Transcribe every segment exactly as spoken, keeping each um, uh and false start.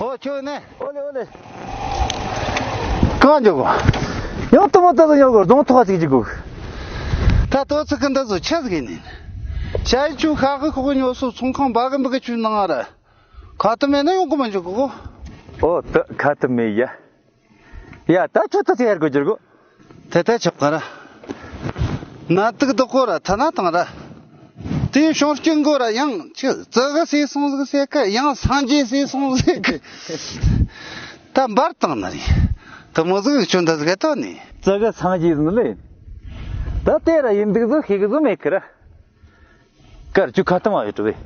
ཨོ་ཁྱོད་ནས། ཨོ་ལེ་ཨོ་ལེ། གང་འཇོག་གོ། ཡང་ཏོ་མ་ཏོ་ཡང་གོ་རྫོང་ཐོག་ཅིག་ཅིག་གོ། ད་ལྟོ་ཚིག་གི་འདི་ཚོ་ཆི་ཟིག་ཡིན་ནི། ཞ་ཡི་ཆུ་ཤ་གི་ཁོག་གི་ཉོ་སོ་ཚོང་ཁང་བ་གི་འབུ་གི་ཆུ་ནང་ང་ར། ཁ་ཏུ་མེད་ན་ཡོང་གི་མ་འཇུག་གོ། ཨོ་ད་ཁ་ཏུ་མེད་ཡ། ཡ་ད་ཁྱོད་ད་ཚེ་ཡར་གོ་འཇུག་གོ། དེ་ལྟར་ཆགས་པ་ར། ནད་དུག་བདག་པོ་ར་ཐ་ན་དང་ར། དེའི་བྱུང་རྐྱེན་གོ་ར་ཡང་ཆི་ཙི་གི་སེ་སོང་ཟིག་ཟེར་གི། ཡང་སངས་རྒྱས་སེ་སོང་ཟེར་གི། ད་འབར་བཏང་ནི་རེད། དེ་མོ་ཟིག་ཁྱོད་འདི་ཟིག་ག་ཐོན་ནི། ཙི་གི་སངས་རྒྱས་ཟིན་ལེ། ད་དེ་ར་ཡིན་འདུག་ཟིག་ཤེས་གི་ཟིག་མེད་གི་ར། དཀར་ཆུ་ཁ་ཐུམ་བ་ཡོད་དྲི་བས།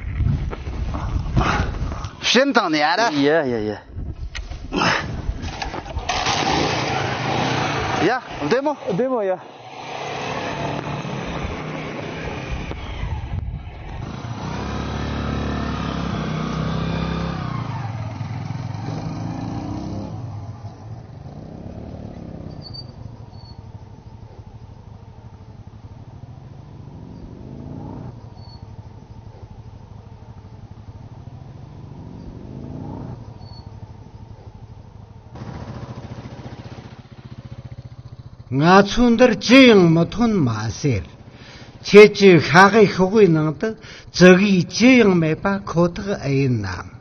ཕྱིན་བཏང་ནས་ཡ་ར། ཡ་ཡ་ཡ། ཡ། བདེ་མོ། བདེ་མོ་ཡ། ང་ཚོ་འདིར་ཅི་ཡང་མི་ཐོན་མ་ཟེར། ཁྱེད་ཀྱི་ཤ་གི་ཤོག་བུའི་ནང་དུ་ཙི་གི་ཅི་ཡང་མེད་པ་ཁོ་ཐག་ཨེ་ཡིན་ནམ།